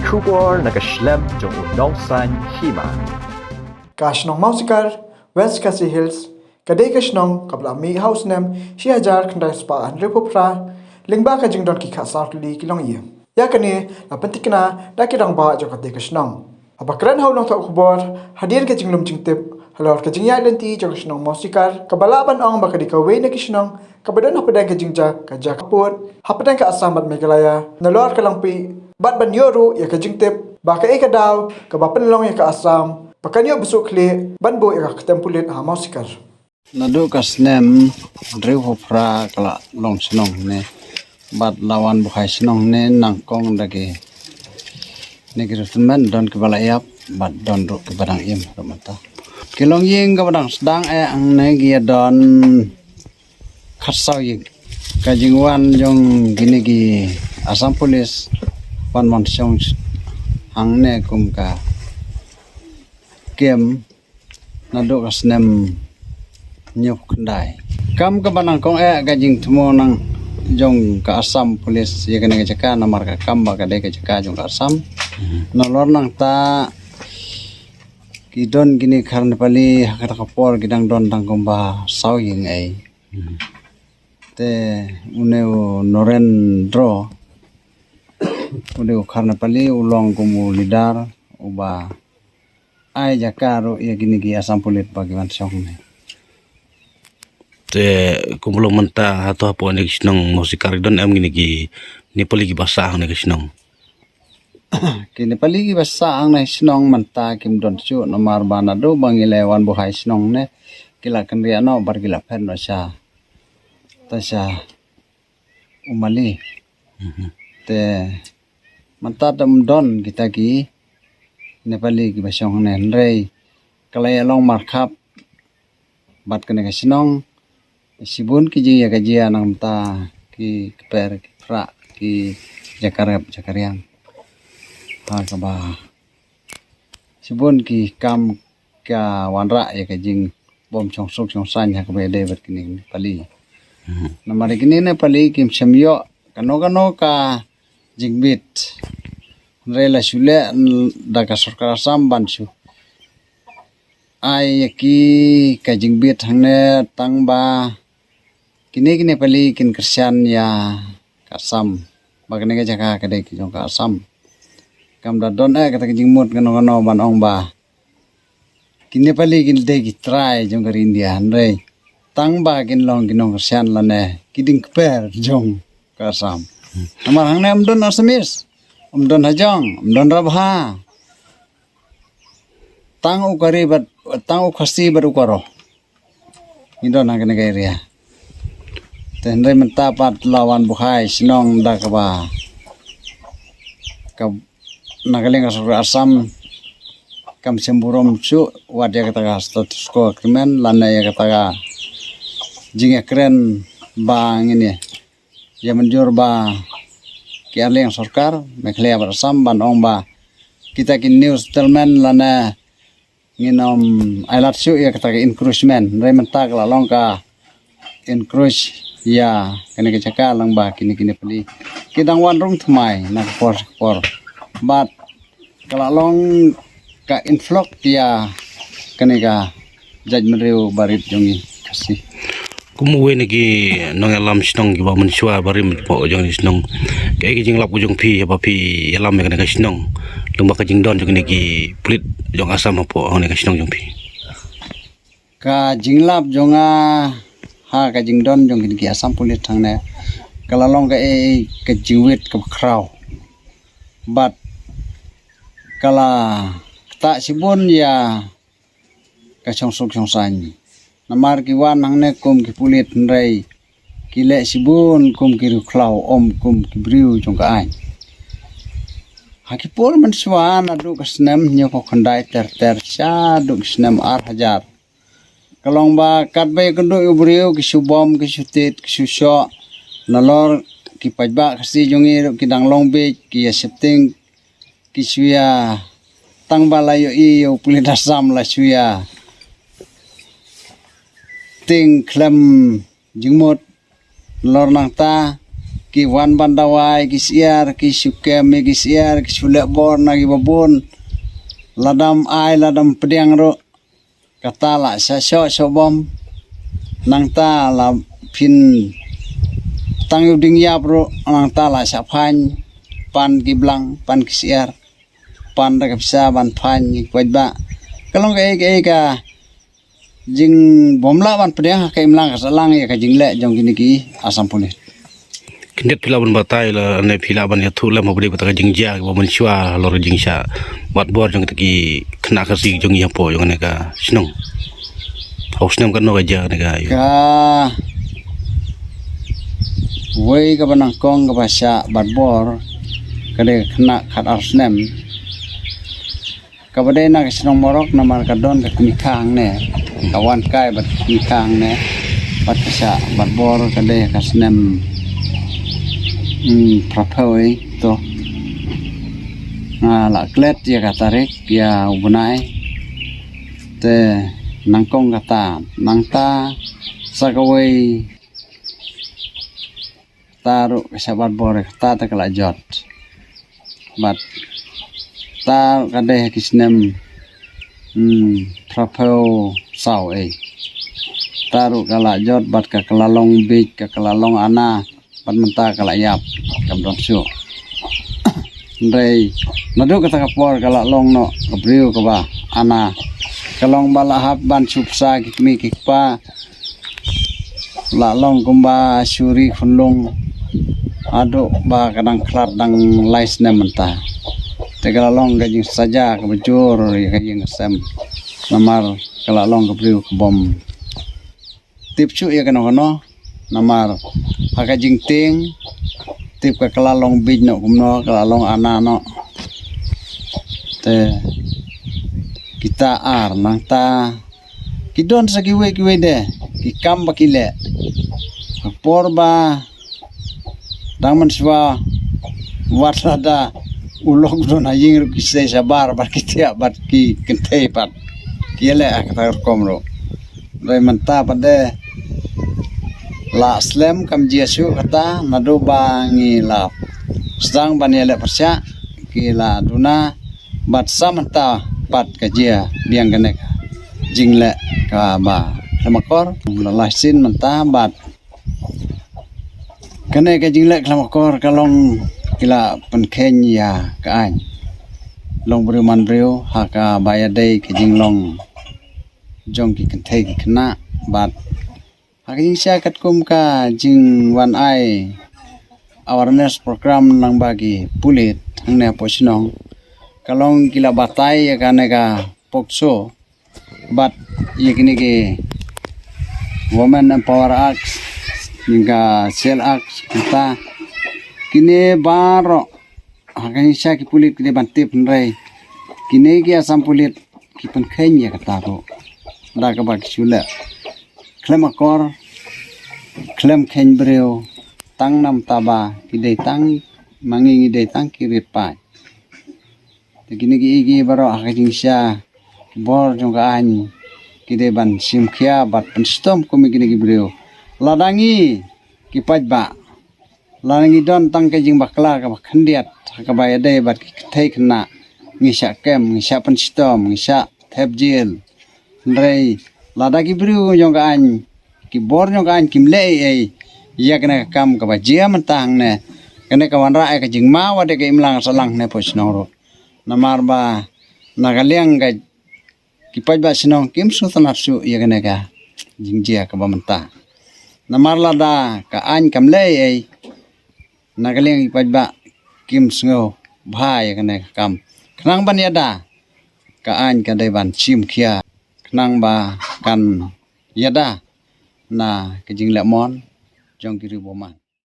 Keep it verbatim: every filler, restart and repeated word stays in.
Khubor na ka shlem jong u nongsan hima. Ka shnong Mawsikar, West Khasi Hills, ka dei ka shnong kaba la mih ha u snem shi hajar khyndai spah hynriewphew phra, lyngba ka jingdon ki khatsaw tylli ki longïing. Ïa kane la pynthikna da ki rangbah jong kata ka shnong. Haba kren ha u nongthoh khubor hadien ka jinglum jingtip halor ka jingïaid lynti jong ka shnong Mawsikar, kaba lah ban ong ba ka dei kawei na ki shnong kaba don hapdeng ka jingjia ka jaka pud hapdeng ka Assam bad Meghalaya, nalor ka Langpih, bad ban ïoh ruh ïa ka jingtip ba kaei ka daw kaba pynlong ïa ka Assam ba kan ïoh bsut khlieh ban buh ïa ka kyrteng pulit ha Mawsikar. Naduh ka snem hynriewphew phra ka la long shnong ne, bad la wan buhai shnong ne, nyngkong da kine ki resettlement don kiba la ïap bad don ruh kiba dang im ruh mynta. Ki longïing kaba dang sdang eh hangne ki ïa don khatsaw ïing. Ka jingwan jong kine ki Assam Police ban mon shong hangne kum ka kem naduh ka snem hynñiewphew khyndai. Kam kaba nyngkong eh ka jingthmu nang jong ka Assam Police ïa kane ka jaka namar ka kam ba ka dei ka jaka jong ka Assam. Nalor nangta ki don kine ki khar Nepali ha kata ka por ki dang don tang kumba saw ïing ei. Te une u Narendra, une u khar Nepali u long kum u leader uba ai jaka ruh ïa kine ki Assam Police ba ki wan shong ne. Te kumba long mynta hato hapoh ne ki shnong Mawsikar ki don em kine ki Nepali kiba sah hangne ki shnong? Ki Nepali kiba sah hangne shnong mynta kim don shuh namar ba naduh ba ngi la wan buhai shnong ne ki la kynriah noh bad ki la phet noh sha, ta sha Umali. Te mynta te ym don kita ki Nepali kiba shong hangne, hynrei ka la ïa long markhap bad kane ka shnong. Shibun ki jingïakajia na ka bynta ki kper ki phrah, ki jaka rep jaka riang. Ha kaba shibun ki kam ka wanrah ïa ka jingbym shong suk shong saiñ ha kaba ïadei bad kine ki Nepali. Namar ïa kine ki Nepali kim shym ïoh kano kano ka jingbit. Hynrei la shu leh da ka sorkar Assam ban shu ai ïa ki ka jingbit hangne tang ba kine ki Nepali kin kyrshan ïa ka Assam ba kane ka jaka ka dei ka jong ka Assam. Kam da don eh kata ka jingmut kano kano ban ong ba ki Nepali ki dei ki trai jong ka ri India, hynrei tang ba kin long ki nongkyrshan lane ki dieng kper jong ka Assam. Namar hangne ym don Assamese, ym don Hajong, ym don Rabha. Tang u Kari bad, tang u Khasi bad u Garo ngi don ha kane ka area. Te hynrei mynta pat la wan buhai shnong da kaba, ka, na ka liang ka sorkar Assam kam shym burom shuh wat ïa kata ka status quo agreement lane ïa kata ka jingïakren ba ngin ïa mynjur ba ki arliang sorkar Meghalaya bad Assam ban ong ba kita ki new settlement lane ngin ym ailad shuh ïa kata ka encroachment. Hynrei mynta ka la long ka encroach ïa kane ka jaka lyngba kine ki Nepali. Ki dang wan rung thymmai na ka por sha ka por. Bad ka la long ka influx ïa kane ka jaitbynriew barit jong ngi Khasi. Kum uwei na ki nongïalam shnong kiba mynshuwa barim hapoh jong kane ka shnong, kaei ka jinglap ka jong phi haba phi ïalam ïa kane ka shnong lyngba ka jingdon jong kine ki pulit jong Assam hapoh kane ka shnong jong phi? Ka jinglap jong nga ha ka jingdon jong kine ki Assam Police hangne ka la long kaei ka jingwit kaba khraw. Bad ka la ktah shibun ïa ka shongsuk shongsaiñ. Namar ki wan hangne kum ki pulit hynrei ki leh shibun kum ki riewkhlaw, ym kum ki briew jong ka aiñ. Ha ki por mynshuwa naduh ka snem hynñiewphew khyndai ter ter shaduh ka snem ar hajar, ka long ba katba ïakynduh ïa u briew ki shu bom, ki shu tied, ki shu shoh. Nalor ki paidbah Khasi jong ngi ruh ki dang long bieit, ki ïa sheptieng, ki shu ïa, tang ba la ïohi ïa u pulit Assam la shu ïa tieng khlem jingmut. Nalor nangta ki wan ban dawai ki syiar, ki shu kem ïa ki syiar, ki shu leh bor na ki babun. Lada ym ai, lada ym pdiang ruh, kata la shah shoh shoh bom. Nangta la phin tang ïa u dieng ïap ruh, nangta la shah phain, pan ki blang, pan ki syiar, pan da ka pisa ban phain ïa ki paidbah. Ka long kaei kaei ka jingbymlah ban pdiang ha ka imlang ka sahlang ïa ka jingleh jong kine ki Assam Police. Khyndiat phi lah ban batai lane phi lah ban ïathuh lem ha pdeng kata ka jingjia kaba mynshuwa halor ka jingshah bat bor jong kita ki khynnah Khasi jong ngi hapoh jong kane ka shnong. Ha u snem katno ka jia kane ka, ïa, kawei kaba nyngkong kaba shah bat bor, ka dei ka khynnah khatar snem kaba dei na ka shnong Morok, namar ka don ka kmie kha hangne, ka wan kai bad ka kmie kha hangne, bad ka shah bat bor ka dei ka snem, hmm, phraphew ei to. Nga la klet ïa ka tarik ïa u bnai. Te nyngkong kata, nangta sa kawei kata ruh ka shah bat bor, kata te ka la jot. Bad kata ruh ka dei ha ki snem, hmm, phraphew saw ei. Kata ruh ka la jot bad ka, ka la long biej, ka, ka la long ana, bad mynta ka la ïap, kam don shuh. Hynrei naduh kata ka por ka la long noh ka briew kaba ana. Ka long ba la hap ban shu pynshah ki kmie ki kpa, la long kumba shu ri khunlung haduh ba ka dang khlad dang lai snem mynta. Te ka la long ka jingsaja kaba jur ïa ka ïing ka sem, namar ka la long ka briew kabym tip shuh ïa kano kano, namar ha ka jingtieng tip ka, ka la long biej noh kumno, ka la long ana noh. Te kita ar nangta ki don sa kiwei kiwei de ki kam ba ki leh. Ka por ba dang mynshuwa, wat lada u lok don ha ïing ruh ki sei shabar bad ki thiah bad ki kynthei pat, ki ïaleh ha kata ka rukom ruh. Hynrei mynta pat de la slem, kam jia shuh kata, naduh ba ngi la sdang ban ïaleh pyrshah, ki la duna, bad sa mynta pat ka jia biang kane ka jingleh kaba khlem akor. La lai sien mynta bad kane ka jingleh khlem akor ka long ki la pynkheiñ ïa ka aiñ. Long briew man briew ha kaba ïadei ka jinglong jong ki kynthei ki khynnah, bad ha ka jingshisha katkum ka jingwan ai awareness program lyngba ki pulit hangne hapoh shnong, ka long ki la batai ïa kane ka POCSO bad ïa kine ki Women Empower Act, ïa ka Child Act, kata kine baroh ha ka jingshisha ki pulit ki dei ban tip, hynrei kine ki Assam Police ki pynkheiñ ïa kata ruh da kaba ki shu leh khlem akor, khlem kheiñ briew, tang namar ba ki dei tang, ma ngi ngi dei tang ki rit paid. Te kine kiei kiei baroh ha ka jingshisha ki bor jong ka aiñ ki dei ban shim khia bad pynshitom kum ïa kine ki briew. Lada ngi ki paidbah, lada ngi don tang ka jingbakla kaba khyndiat ha kaba ïadei bad ki kynthei khynnah, ngi shah kem, ngi shah pynshitom, ngi shah thep jel. Hynrei lada ki briew jong ka aiñ, ki bor jong ka aiñ kim leh ei ei ïa kane ka kam kaba jia mynta hangne, kane ka wanrah ïa ka jingma wat ïa ka imlang sahlang hangne hapoh shnong ruh. Namar ba na ka liang ka ki paidbah shnong kim sngewtynnat shuh ïa kane ka jingjia kaba mynta. Namar lada ka aiñ kam leh ei ei, na ka liang ki paidbah kim sngewbha ïa kane ka kam. Khnang ban ïada, ka aiñ ka dei ban shim khia khnang ba kan ïada na ka jingleh mon jong ki riewbymman.